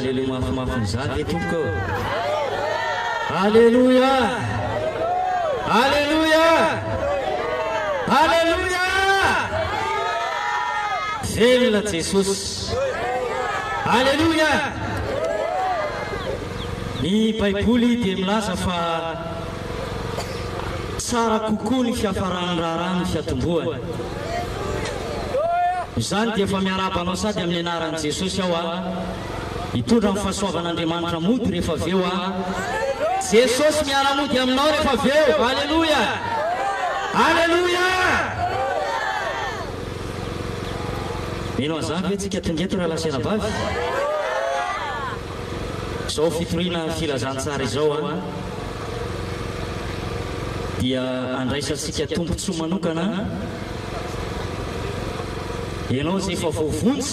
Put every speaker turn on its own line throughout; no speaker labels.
aleloia mafimafy n'izany ve tompoko ô? Aleloia! Aleloia! Aleloia! Velona Jesosy! Aleloia! Ny Baiboly dia milaza fa tsara kokoa ny fiafaran'ny raharaha ny fiatombohany. Izany dia efa miarahaba anao sady amin'ny anaran'i Jesosy aho a! Hitondra ny fahasoavan'Andriamanitra mody rehefa avy eo a! Jesosy miara-mody aminao rehefa avy eo! Aleloia! Aleloia! Mino an'izany ve tsika tonga eto rahalahy sy anabavy? Izao fitoriana filazantsara izao a! Dia andraisantsika tombontsoa manokana. Ianao izay efa voavonjy,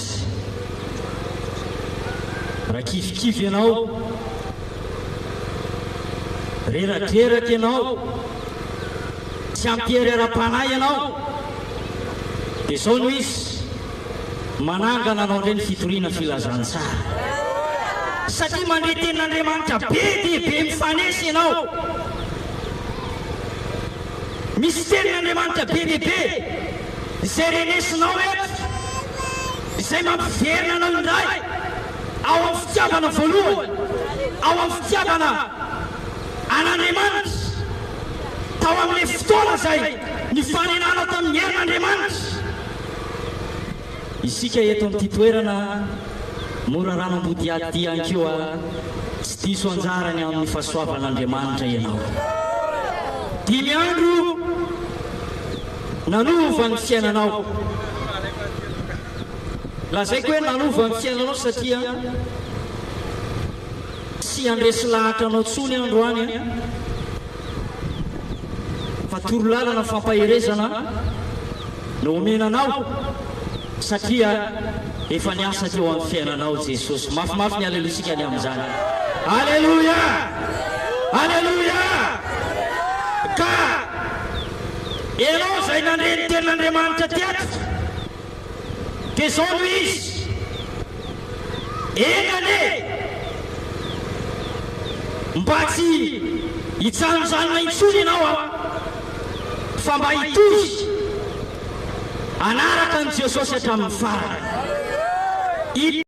raha kivikivy ianao, reradreraka ianao, tsy ampy hery ara-panahy ianao, dia izao no izy, manangana anao indray ny fitoriana filazantsara. Satria mandre tenin'Andriamanitra be dia be mifanesy ianao. Misy tenin'Andriamanitra be dia be izay renesinao eto, izay mampiverina anao indray ao amin'ny fitiavana voalohany, ao amin'ny fitiavana an'Andriamanitra, tao amin'ilay fotoana izay nifanenanao tamin'ny herin'Andriamanitra. Isika eto amin'ity toerana Morarano Ambodihady ity ihany koa, tsy diso anjara ny amin'ny fahasoavan'Andriamanitra ianao. Dimy andro nanova ny fiainanao. Lazaiko hoe nanova ny fiainanao satria tsy handresy lahatra anao intsony aho androany fa torolalana fampaherezana no omena anao satria efa niasa teo amin'ny fiainanao Jesosy. Mafimafy ny aleloisika ny amin'izany. Aleloia! Aleloia! Ka ianao izay nandre ny tenin'Andriamanitra teto dia izao no izy, Enga anie mba tsy hijanonjanona intsony ianao an, fa mba hitohy hanaraka an'i Jesosy hatramin'ny farany.